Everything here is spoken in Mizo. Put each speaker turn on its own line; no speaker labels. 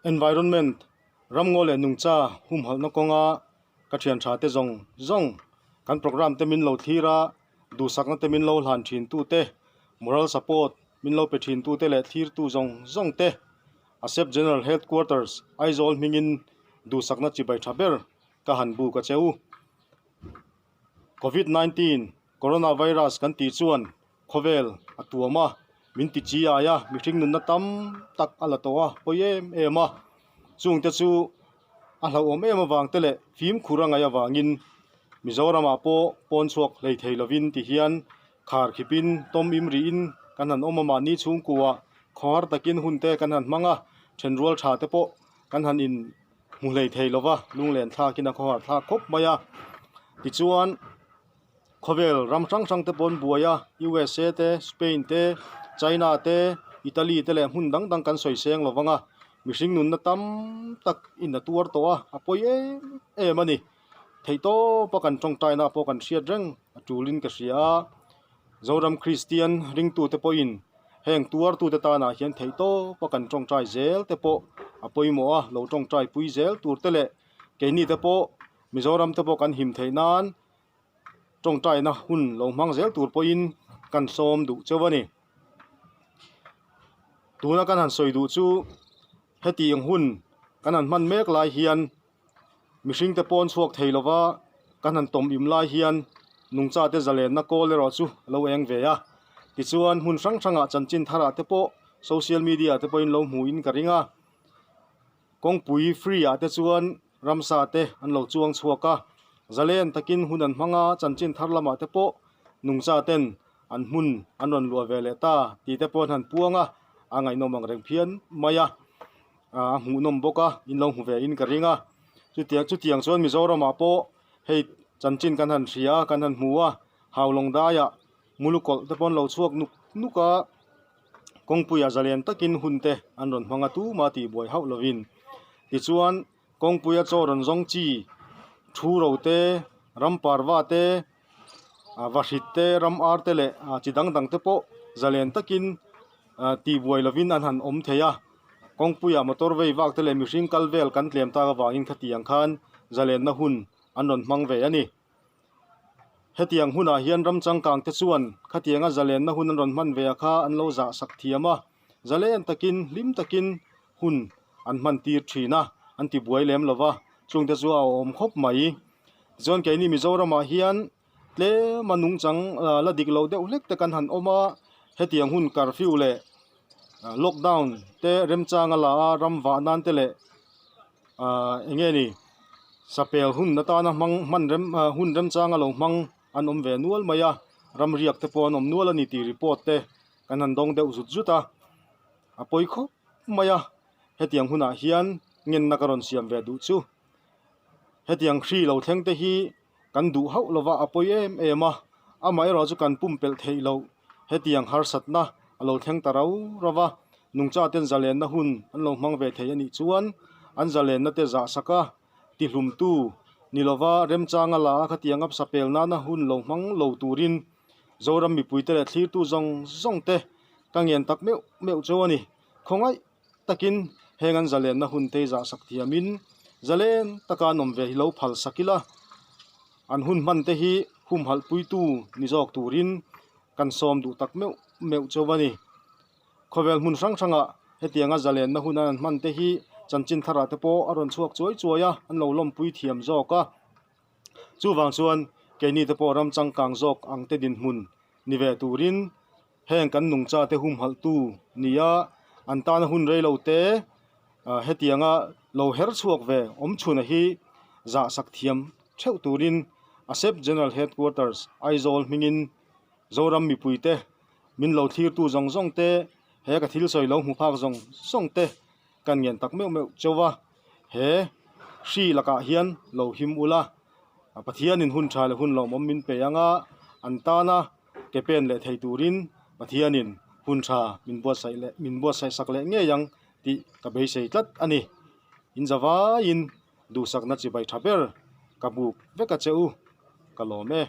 Environment, Ramngaw leh nungcha humhalhna kawnga ka thian tha te zawng zawng kan programme te min lo thlir a, duhsakna te min lo hlan thin tu te, moral support min lo pe thin tu te leh thlir tu zawng zawng te ASEP General Headquarters Aizawl hmingin duhsakna chibai tha ber ka han buk a che u. Covid 19 Coronavirus kan tih chuan Khawvel a tuam a, min ti chi ai a, mihring nunna tam tak a la tawh a, pawi em em a. Chungte chu a hlauhawm em avang te leh fimkhur a ngaih avangin Mizoramah pawh pawn chhuak hlei thei lovin ti hian khar khipin tawm im rihin kan han awm a, mahni chhungkua khawhar takin hun te kan han hmang a, thenrual tha te pawh kan han in hmu hlei thei lova, lunglen thlakin a khawhar thlak khawp mai a. Tichuan. Khawvel ram hrang hrang te pawh an buai a, USA te, Spain te, China te, Italy te leh hmun dang dang kan sawi seng lo vang a, mihring nunna tam tak in a tuar tawh a, a pawi em em a ni. Theihtawpa kan tawngtaina pawh kan hriat reng a tulin ka hria a, Zoram Kristian ringtute pawhin heng tuartute tanah hian theihtawpa kan tawngtai zel te pawh a pawimawh a, lo tawngtai pui zel tur te leh keini te pawh Mizoram te pawh kan him theih nan tawngtaina hun lo hmang zel tur pawhin kan sawm duh chauh a ni. Tuna kan han sawi duh chu hetiang hun kan han hman mek lai hian mihring te pawn chhuak thei lova kan han tawm im lai hian nungcha te zalenna kawl erawh chu a lo eng ve a. Tichuan hmun hrang hrangah chanchin tharah te pawh social media te pawhin lo hmuhin ka ring a. Kawngpui free ah te chuan ramsa te an lo chuang chhuak a, zalen takin hun an hmang a, chanchin thar lamah te pawh nungcha ten an hmun an rawn luah ve leh ta tih te pawh an han puang a, a ngaihnawm ang reng phian mai a, a hmuhnawm bawk a, in lo hmu ve in ka ring a, chutiang chutiang chuan Mizoramah pawh hei chanchin kan han hria a, kan han hmu a, Haulawng daiah Mulukawlh te pawh an lo chhuak nuk nuk a, kawngpuiah zalen takin hun te an rawn hmang a tuma tihbuai hauh lovin. Tichuan kawngpuia chaw rawn zawng chi thu ro te, ram parva te, vahrit te, ram ar te leh chi dang dang te pawh zalen takin tihbuai lovin an han awm thei a. Kawngpuiah motor vei vak te leh mihring kal vel kan tlem tak avangin khatiang khan zalenna hun an rawn hmang ve a ni. Hetiang hunah hian ram changkang te chuan khatianga zalenna hun an rawn hman ve a kha an lo zah sak thiam a, zalen takin hlim takin hun an hman tir thin a, an ti buai lem lo va, chungte chu a awm khawp mai. Tichuan keini Mizoramah hian tlema nungchang la dik lo deuh hlek te kan han awm a, hetiang hun curfew leh lockdown te remchanga la a ram vah nan te leh Ahh eng nge ni sapel hun atana hmang hman rem ah hun remchanga lo hmang an awm ve nual mai a ram riak te pawh an awm nual a ni tih report te kan han dawng deuh zut zut a a pawi khawp mai a hetiang hunah hian ngenna ka rawn siam ve duh chu hetiang hri lo thleng te hi kan duh hauh lova a pawi em em a amaherawh chu kan pumpelh theih loh hetiang harsatna a lo thleng ta rau rau va nungcha ten zalenna hun an lo hmang ve thei a nih chuan an zalenna te zah sak a tihlumtu ni lova remchanga la a khatiang a sapel nana hun lo hmang lo turin Zoram mipuite leh thlirtu zawng zawng te ka ngen tak meuh meuh chu a ni khawngaih. takin heng an zalenna hun te zah sak thiamin zalen taka an awm ve hi lo phal sak ila an hun hman te hi humhalh puitu ni zawk turin kan sawm duh tak meuh meuh chauh a ni. Khawvel hmun hrang hrangah hetianga zalenna hun an hman te hi chanchin tharah te pawh a rawn chhuak chuai chuai a an lo lawmpui thiam zawk a chuvang chuan keini te pawh ram changkang zawk ang te dinhmun ni ve turin Heng kan nungcha te humhalh tu nia an tana hun rei lo te hetianga lo her chhuak ve awm chhuna hi zah sak thiam theuh turin ASEP General Headquarters Aizawl hmingin Zoram mipui te min lo thlirtu zawng zawng te he ka thil sawi lo hmu phak zawng zawng te kan ngen tak meuh meuh chauh a, he hri lakah hian lo him ula Pathianin hun tha leh hun lawmawm min pe anga an tana ke pen leh thei turin Pathianin hun tha min buatsaih leh min buatsaih sak leh ngei ang tih ka beisei tlat a ni. In zavaiin duhsakna chibai tha ber ka buk vek a che u, ka lawm e.